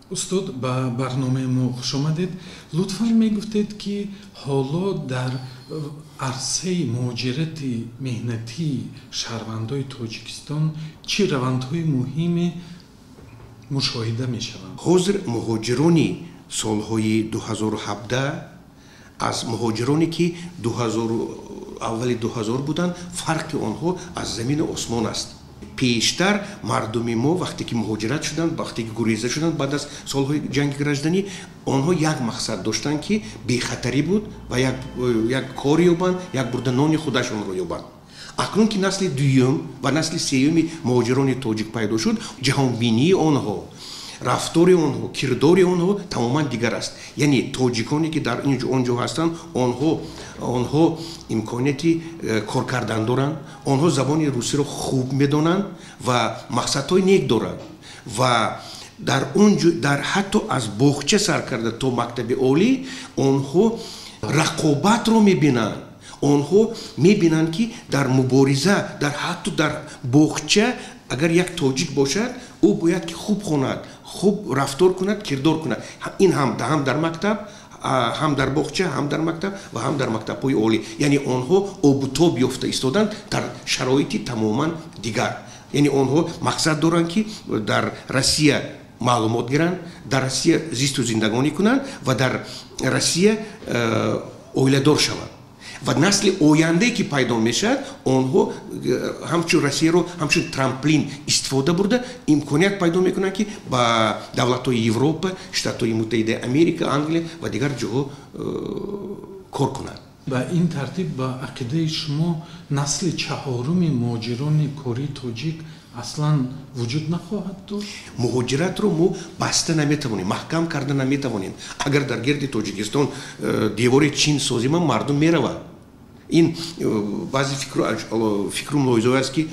Устод, ба барномаи мо хуш омадед. Лутфан мегуфтед, ки ҳоло дар арсаи муҳоҷирати меҳнатии шаҳрвандои Тоҷикистон чӣ равандҳои муҳиме мушоҳида мешаванд? Ҳозир муҳоҷирони солҳои 2017 аз муҳоҷироне, ки аввали 2000 буданд, фарқи онҳо аз замину осмон аст. Пештар мардуми мо, вақте ки муҳоҷират шуданд, вақте ки гуреза шуданд баъд аз солҳои ҷанги гражданӣ, онҳо як мақсад доштанд, ки бехатарӣ буд ва як кор ёбанд, як бурда нони худашонро ёбанд. Акнун ки насли дуюм ва насли сеюми муҳоҷирони тоҷик пайдо шуд, ҷаҳонбинии онҳо, рафтори онҳо, кирдори онҳо тамоман дигар аст. Яъне тоҷиконе, ки дар он ҷо ҳастанд, онҳо имконияти кор кардан доранд, онҳо забони русиро хуб медонанд ва мақсадҳои нек доранд ва дар он ҷо, дар ҳатто аз боғча сар карда то мактаби олӣ, онҳо рақобатро мебинанд. Онҳо мебинанд, ки дар мубориза, дар ҳатто дар боғча агар як тоҷик бошад, ӯ бояд ки хуб хонад, хуб рафтор кунад, кирдор кунад. Ин ҳам дар мактаб, ҳам дар боғча, ҳам дар мактаб ва ҳам дар мактабҳои олӣ. Яъне онҳо обутоб ёфта истоданд дар шароити тамоман дигар. Яъне онҳо мақсад доранд, ки дар Россия маълумот гиранд, дар Россия зисту зиндагонӣ кунанд ва дар Россия оиладор шаванд. Ва насли ояндае, ки пайдо мешавад, онҳо ҳамчун Россияро ҳамчун трамплин истифода бурда, имконият пайдо мекунанд, ки ба давлатҳои Европа, Штатҳои Муттаҳидаи Америка, Англия ва дигар ҷоҳо кор кунанд. Ба ин тартиб, ба ақидаи шумо, насли чаҳоруми муҳоҷирони кории тоҷик аслан вуҷуд нахоҳад дошт? Муҳоҷиратро мо баста наметавонем, маҳкам карда наметавонем. Агар дар гирди Тоҷикистон девори Чин созим, мардум меравад. Ин баъзе фикру мулоҳизаҳое аст, ки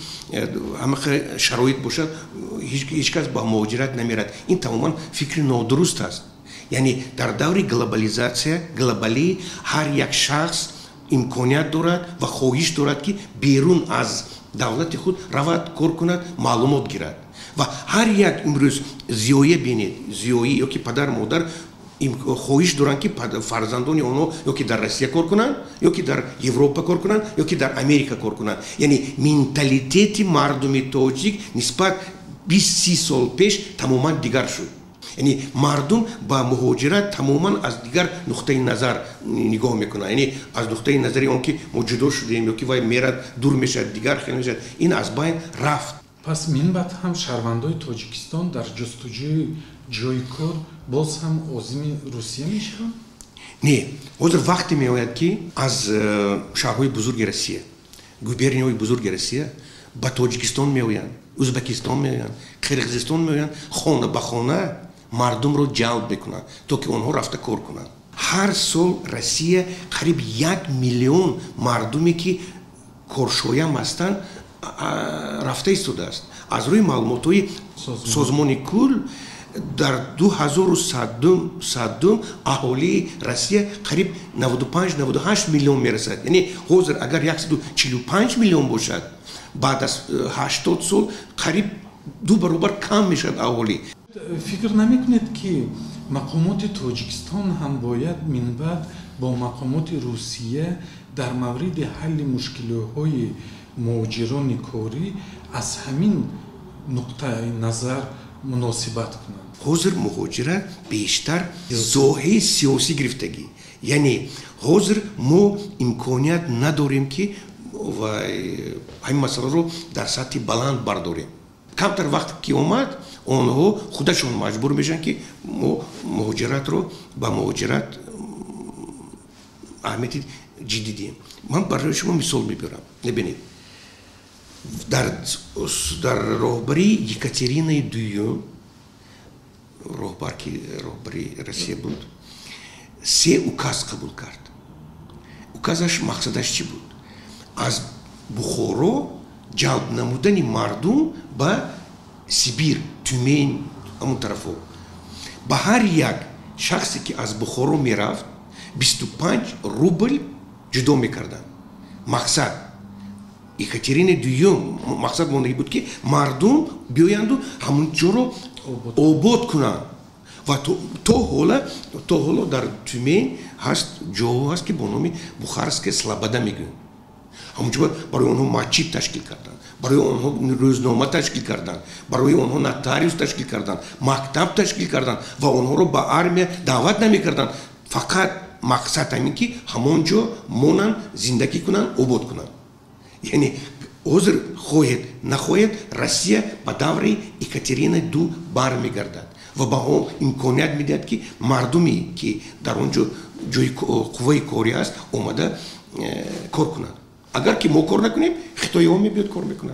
ҳама шароит бошад, ҳеҷ кас ба муҳоҷират намерад. Ин тамоман фикри нодуруст аст. Яъне дар даври глобализатсия, глобалӣ, ҳар як шахс имконият дорад ва хоҳиш дорад, ки берун аз давлати худ равад, кор кунад, маълумот гирад. Ва ҳар як имрӯз зиёя бинед, зиёӣ ё ки падар модар хоҳиш доранд, ки фарзандони онҳо ё ки дар Россия кор кунанд, ё ки дар Европа кор кунанд, ё ки дар Америка кор кунанд. Яъне менталитети мардуми тоҷик нисбат 20-30 сол пеш тамоман дигар шуд. Яъне мардум ба муҳоҷират тамоман аз дигар нуқтаи назар нигоҳ мекунанд. Яъне аз нуқтаи назари он ки мо ҷудо шудем ё ки вай мерад, дур мешавад, дигар хел мешавад, ин аз байн рафт. Пас минбаъд ҳам шаҳрвандои Тоҷикистон дар ҷустуҷӯи ҷойи кор боз ҳам озими Русия мешаванд? Не, ҳозир вақте меояд, ки аз шаҳрҳои бузурги Россия, губернияҳои бузурги Россия ба Тоҷикистон меоянд, Ӯзбекистон меоянд, Қирғизистон меоянд, хона ба хона мардумро ҷалб мекунанд, то ки онҳо рафта кор кунанд. Ҳар сол Россия қариб 1 миллион мардуме, ки коршоям ҳастанд, рафта истодааст. Аз рӯи маълумотҳои созмони кул, дар 2100 аҳолии Россия қариб 95-98 миллион мерасад. Яъне ҳозир агар 145 миллион бошад, баъд аз 80 сол қариб ду баробар кам мешавад аҳолӣ. Фикр намекунед, ки мақомоти Тоҷикистон ҳам бояд минбаъд бо мақомоти Русия дар мавриди ҳалли мушкилиҳои муҳоҷирони корӣ аз ҳамин нуқтаи назар муносибат кунанд? Ҳозир муҳоҷират бештар зоҳаи сиёсӣ гирифтагӣ. Яъне ҳозир мо имконият надорем, ки ҳамин масъаларо дар сатҳи баланд бардорем. Камтар вақт ки омад, онҳо худашон маҷбур мешаванд, ки мо муҳоҷиратро ба муҳоҷират аҳамияти ҷиддӣ диҳем. Ман барои шумо мисол мебиёрам. Мебинед, дар роҳбарии Екатеринаи Дуюм, роҳбар, ки роҳбари Россия буд, се указ қабул кард. Указаш мақсадаш чӣ буд? Аз Бухоро ҷалб намудани мардум ба Сибир, Тюмень, ҳамон тарафҳо. Ба ҳар як шахсе, ки аз Бухоро мерафт, 25 рубл ҷудо мекарданд. Мақсад Екатерини Дуюм, мақсад мондагӣ буд, ки мардум биёянду ҳамон ҷоро обод кунанд. Ва то ҳоло дар Тюмень ҳаст ҷоҳо ҳаст, ки бо номи Бухарская слобода мегӯянд. Ҳамонҷо барои онҳо масҷид ташкил карданд, барои онҳо рӯзнома ташкил карданд, барои онҳо нотариус ташкил карданд, мактаб ташкил карданд ва онҳоро ба армия даъват намекарданд. Фақат мақсад ҳамин, ки ҳамон ҷо монанд, зиндагӣ кунанд, обод кунанд. Яъне ҳозир, хоҳед нахоҳед, Россия ба давраи Екатерина ду бармегардад ва ба он имконият медиҳад, ки мардуме, ки дар он ҷо ҷои қувваи корӣ аст, омада кор кунанд. Агар ки мо кор накунем, хитоиҳо мебиёд, кор мекунанд.